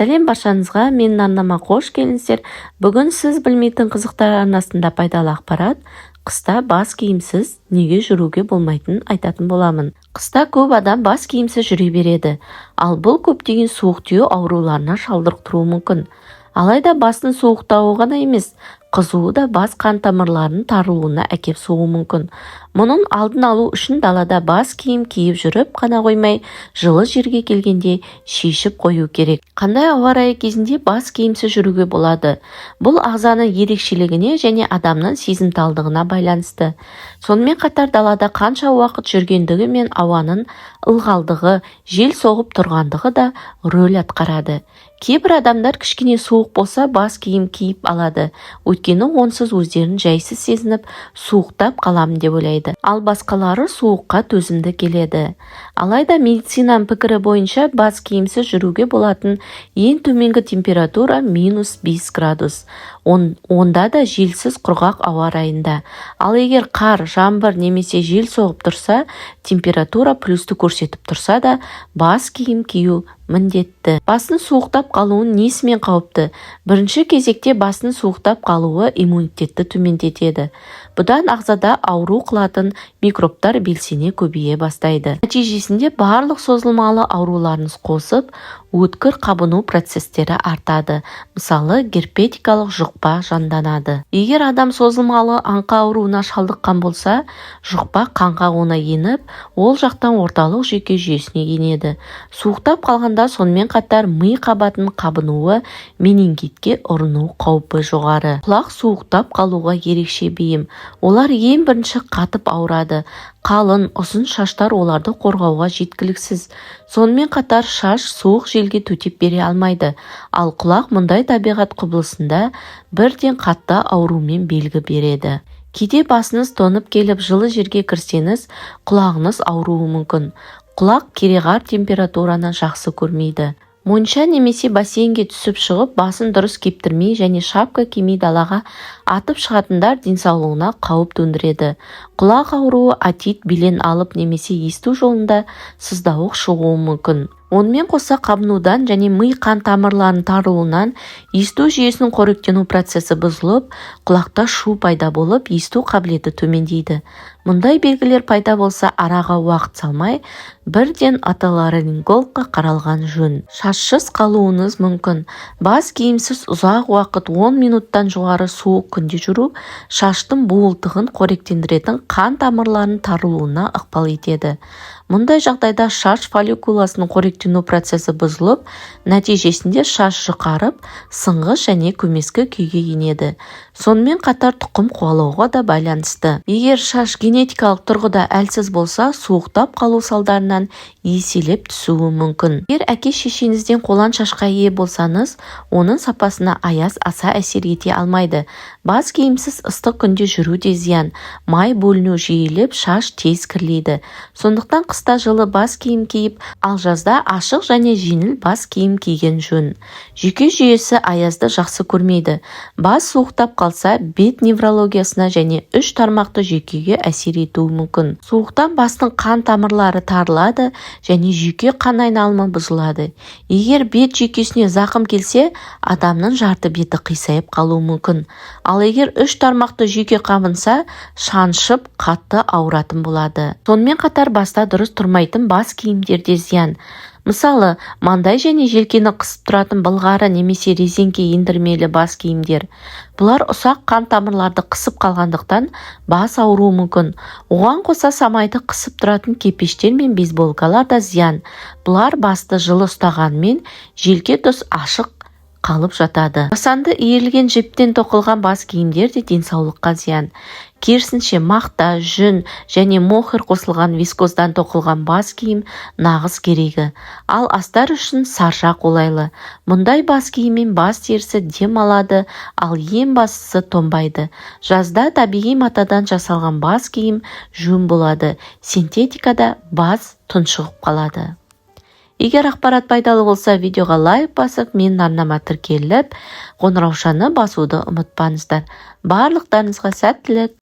Сәлем баршаңызға! Менің арнама қош келдіңіздер! Бүгін сіз білмейтін қызықтар арнасында пайдалы ақпарат, қыста бас киімсіз неге жүруге болмайтынын айтатын боламын. Қыста көп адам бас киімсіз жүре береді, ал бұл көптеген суық тию ауруларына шалдықтыруы мүмкін. Алайда бастың суықтауы ғана емес, қызуы да бас қан тамырларының тарылуына әкеп соғуы мүмкін. Мұның алдын алу үшін далада бас киім киіп жүріп қана қоймай, жылы жерге келгенде шешіп қою керек. Қандай ауа райы кезінде бас киімсіз жүруге болады? Бұл ағзаның ерекшелігіне және адамның сезімталдығына байланысты. Сонымен қатар далада қанша уақыт жүргендігі мен ауаның ылғалдығы, жел соғып тұрғандығы да рөл атқарады. Кейбір адамдар кішкене суық болса, бас киім киіп алады, өйткені онсыз өздерін жайсыз сезініп, суықтап қаламын деп ойлайды. Ал басқалары суыққа төзімді келеді. Алайда медицинаның пікірі бойынша, бас киімсіз жүруге болатын ең төменгі температура -5 градус. Онда да желсіз, құрғақ ауа райында. Ал егер қар, жаңбыр немесе жел соғып тұрса, температура плюсті көрсетіп тұрса да, бас киім кию міндетті. Бастың суықтап қалуын несімен қауіпті? Бірінші кезекте бастың суықтап қалуы иммунитетті төмендетеді. Бұдан ағзада ауру қылатын микробтар белсене көбейе бастайды. Нәтижесінде барлық созылмалы ауруларыңыз қосып, өткір қабыну процестері артады. Мысалы, герпетикалық жұқпа жанданады. Егер адам созылмалы аңқа ауруына шалдыққан болса, жұқпа қанға оңай еніп, ол жақтан орталық жүйке жүйесіне енеді. Суықтап қалғанда сонымен қатар ми қабатының қабынуы, менингитке ұрыну қаупі жоғары. Құлақ суықтап қалуға ерекше бейім. Олар ең бірінші қатып ауырады. Қалың, ұзын шаштар оларды қорғауға жеткіліксіз. Сонымен қатар шаш суық желге төтеп бере алмайды. Ал құлақ мұндай табиғат құбылысында бірден қатты аурумен белгі береді. Кейде басыңыз тоңып келіп, жылы жерге кірсеңіз, құлағыңыз ауруы мүмкін. Құлақ кереғар температураны жақсы көрмейді. Монша немесе бассейнге түсіп шығып, басын дұрыс кептірмей және шапка кимей далаға атып шығатындар денсаулығына қауіп төндіреді. Құлақ ауруы отит белең алып немесе есту жолында сыздауық шығуы мүмкін. Онымен қоса қабынудан және ми қан тамырларының тарылуынан есту жүйесінің қоректену процесі бұзылып, құлақта шу пайда болып, есту қабілеті төмендейді. Мұндай белгілер пайда болса, араға уақыт салмай, бірден отоларингологқа қаралған жөн. Шашсыз қалуыңыз мүмкін. Бас киімсіз ұзақ уақыт, 10 минуттан жоғары суық күнде жүру шаштың буылтығын қоректендіретін қан тамырларының тарылуына ықпал етеді. Мұндай жағдайда шаш фолликуласының қоректену процесі бұзылып, нәтижесінде шаш жұқарып, сынғыш және көмескі күйге енеді. Сонымен қатар тұқым қуалауға да байланысты. Егер шаш генетикалық тұрғыда әлсіз болса, суықтап қалу салдарынан еселеп түсуі мүмкін. Егер әке-шешеңізден қолаң шашқа ие болсаңыз, оның сапасына аяз аса әсер ете алмайды. Бас киімсіз ыстық күнде жүру де зиян. Май бөліну жиілеп, шаш тез кірлейді. Сондықтан қыста жылы бас киім киіп, ал жазда ашық және жеңіл бас киім киген жөн. Жүйке жүйесі аязды жақсы көрмейді. Бас суықтап қалса, бет неврологиясына және үш тармақты жүйкеге әсер етуі мүмкін. Суықтан бастың қан тамырлары тарылады және жүйке қан айналымы бұзылады. Егер бет жүйкесіне зақым келсе, адамның жарты беті қисайып қалуы мүмкін. Ал егер үш тармақты жүйке қабынса, шаншып, қатты ауыратын болады. Сонымен қатар баста дұрыс тұрмайтын бас киімдер де зиян. Мысалы, маңдай және желкені қысып тұратын былғары немесе резеңке ендірмелі бас киімдер. Бұлар ұсақ қан тамырларды қысып қалғандықтан, бас ауруы мүмкін. Оған қоса самайды қысып тұратын кепештер мен бейсболкалар да зиян. Бұлар басты жылы ұстағанымен, желке тұс ашық қалып жатады. Жасанды иірілген жіптен тоқылған бас киімдер де денсаулыққа зиян. Керісінше, мақта, жүн және мохер қосылған вискоздан тоқылған бас киім нағыз керегі. Ал астар үшін саржа қолайлы. Мұндай бас киіммен бас терісі дем алады, ал ең бастысы, тоңбайды. Жазда табиғи матадан жасалған бас киім жөн болады. Синтетикада бас тұншығып қалады. Егер ақпарат пайдалы болса, видеоға лайк басып, менің арнама тіркеліп, қоңыраушаны басуды ұмытпаңыздар. Барлықтарыңызға сәттілік!